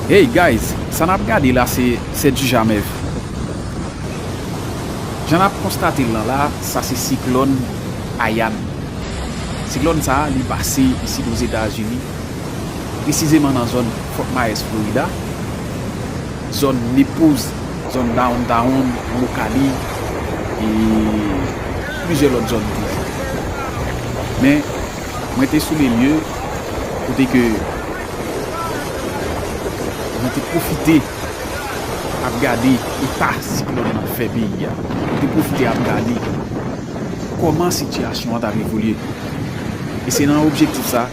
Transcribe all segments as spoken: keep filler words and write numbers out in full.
Hey guys, sa n ap gade la se, se du jamais vu. Jan n ap konstate l lan la, sa se siklòn Ian. Siklòn sa a, li pase isit Ozetazini, presizeman nan zòn Fort Myers, Florida, zòn Naples, zòn Downtown, Immokalee, e plizyè lòt zòn toujou. Men, mwen te sou lelye, kote ke mwen te pwofite ap gade eta siklòn nan fè peyi a. Mwen te pwofite ap gade kòman sitiyasyon an t ap evolye. E se nan objektif sa,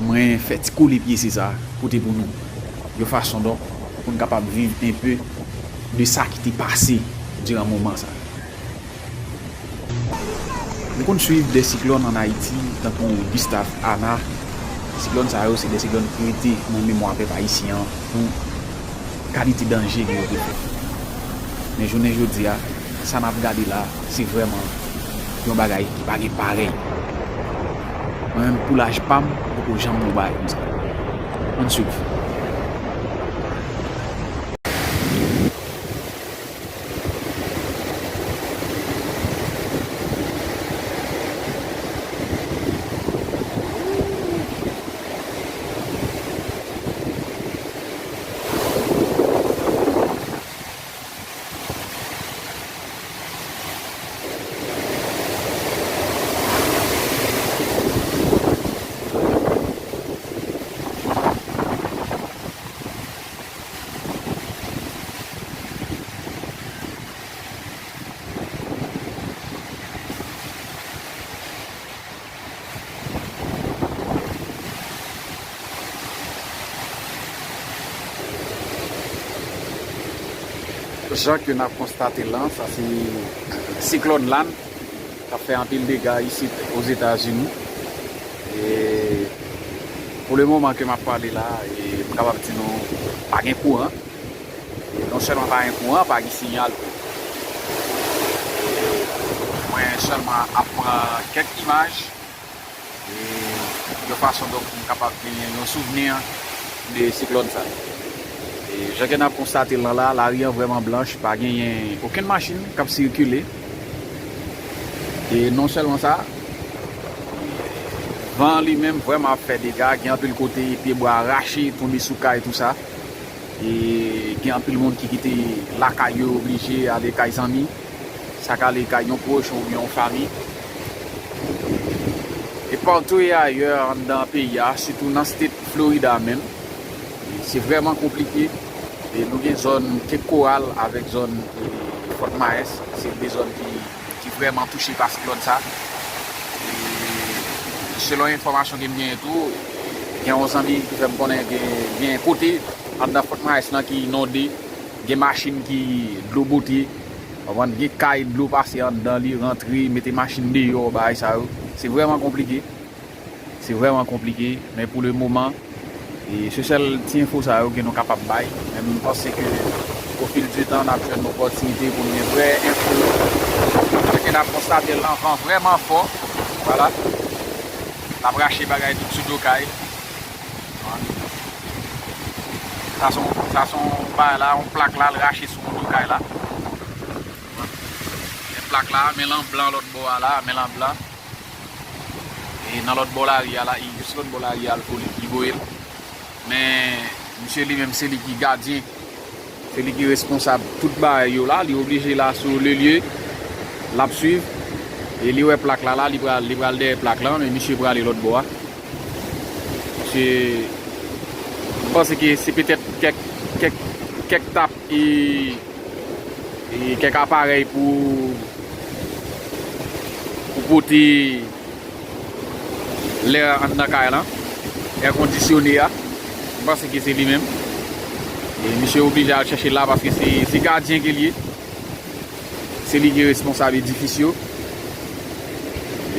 mwen fè ti kole pyese sa, pote pou nou. Yon fason donk, pou n kapab viv enpe de sa ki te pase diran moman sa. Nou konn swiv de siklòn ann Ayiti, tankou Gustav, Ana. Siklòn sa yo, se de siklòn ki rete nan memwa pèp ayisyen an pou kalite danje ke yo te fè. Men jounen jodi a, sa n ap gade la, se vrèman yon bagay ki pa gen parèy. Mwen menm, pou laj pa m, m poko janm wè yon bagay konsa. Ann swiv. Jan ke n ap konstate l lan, sa se siklòn Ian k ap fè anpil dega isit Ozetazini. E pou le moman ke m ap pale la, e m kapab di nou pa gen kouran. E non sèlman pa gen kouran, pa gen siyal tou. E mwen sèlman ap pran kèk imaj, e yon fason donk pou m kapab genyen yon souvni de siklòn sa. E jan ke n ap konstate l lan la, lari an vrèman blanch, pa genyen okenn machin k ap sikile. E non sèlman sa, van an li menm vrèman ap fè dega, gen anpil kote pyebwa rache, tonbe sou kay, tou sa. E gen anpil moun ki kite lakay yo, oblije ale kay zanmi, sa ka ale kay yon pwòch oubyen yon fanmi. E patou e ayè anndan peyi a, sitou nan state Florida menm, se vrèman konplike. E nou gen zòn Cape Coral avèk zòn, e, Fort Myers, se de zòn ki, ki vrèman touche pa siklòn sa. E selon enfòmasyon ke m genyen tou, gen yon zanmi ki fè m konnen gen, gen kote anndan Fort Myers lan ki inonde, gen machin ki dlo bote, w konprann, gen kay dlo pase anndan li, rantre, mete machin deyò, bagay sa yo. Se vrèman konplike. Se vrèman konplike, men pou le moman, e se sèl ti enfo sa yo ke nou kapab bay. Men m panse ke o fil di tan, n ap jwenn opòtinite pou n gen vrè enfo. Paske n ap konstate l lan, van vrèman fò. Vwala. L ap rache bagay tout sou do kay. Sa se yon, sa se yon bagay la, yon plak la, l rache sou yon do kay la. Men plak la, men l an blan lòt bò a la, men l an blan. E nan lòt bò lari a la, e jis lòt bò lari a, l voye, li voye l. Men misye li menm, se li ki gadyen, se li ki responsab tout bagay yo la, li oblije la sou le lye, l ap swiv. E li wè plak la la, li pral, li pral dèyè plak la, men misye prale lòt bò a. Misye, m panse ke se petèt kèk, kèk, kèk tap e, e kèk aparèy pou, pou pote lè anndan kay lan, è kondisyone a. M panse ke se li menm. E misye oblije al chèche l la paske se, se gadyen ke l ye. Se li ki responsab edifis yo.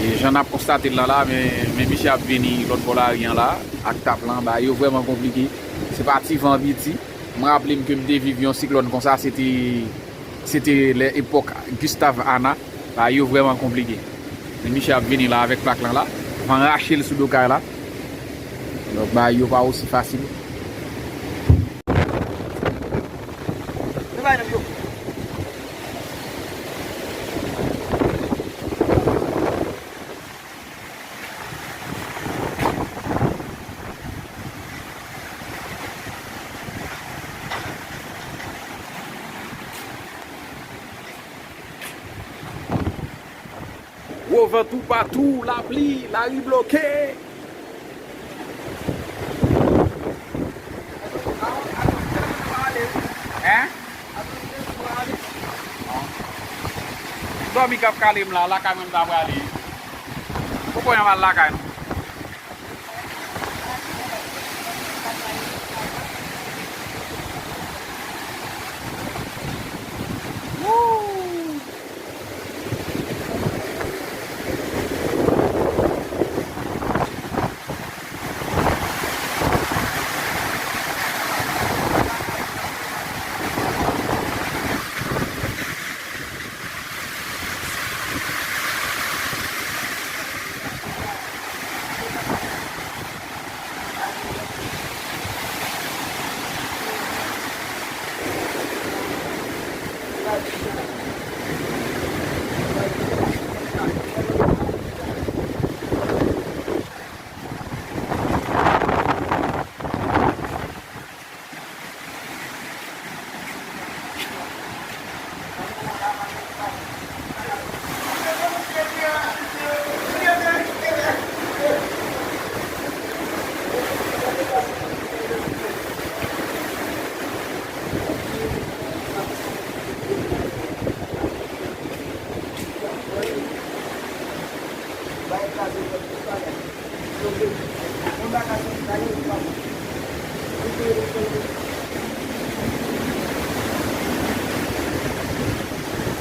E jan n ap konstate l lan la, men, men misye ap vini lòt bò lari an la, ak tap lan, bagay yo vrèman konplike. Se pa ti van piti. Mwen raple m ke m te viv yon siklòn konsa, se te, se te lè epòk Gustav Ana. Bagay yo vrèman konplike. Men misye ap vini la avèk plak lan la. Van rache l sou do kay la. Donk, bagay yo pa osi fasil. Van toupatou, lapli, lari bloke. Hein? Dòmi k ap kale m la, lakay mwen m ta prale. Poko yon mal lakay nou.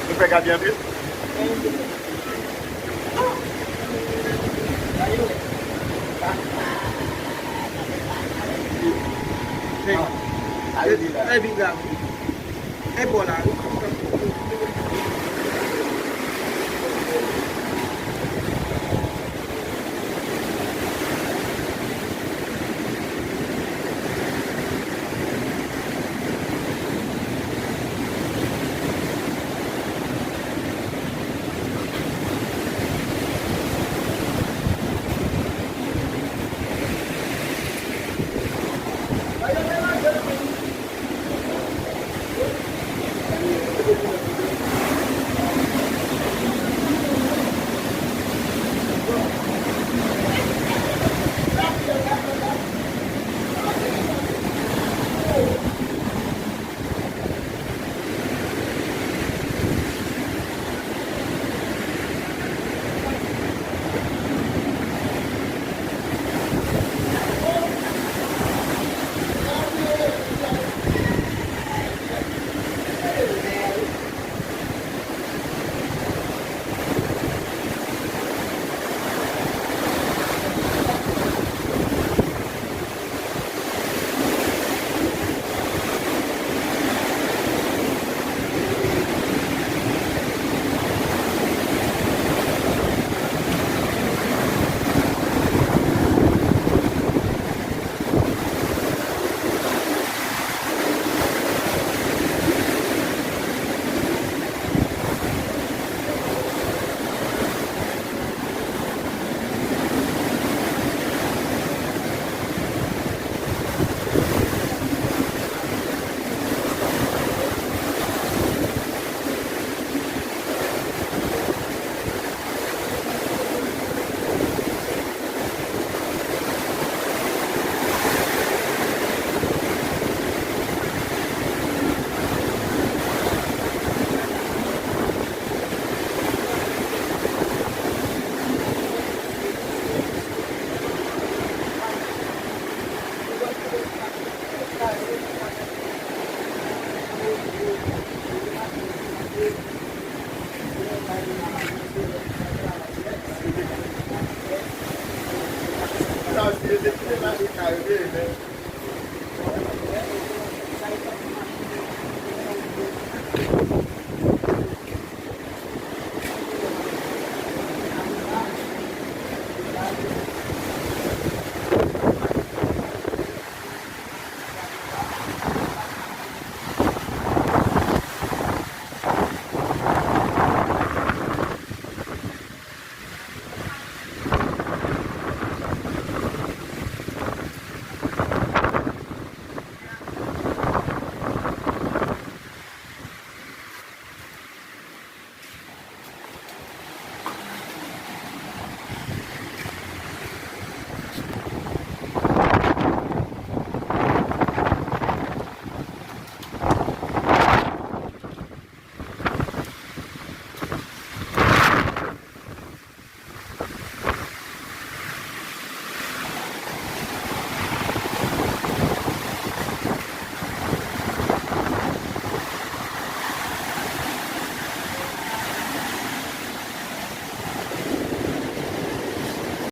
Nou fè gade anpil. Epi la. E bò la wi.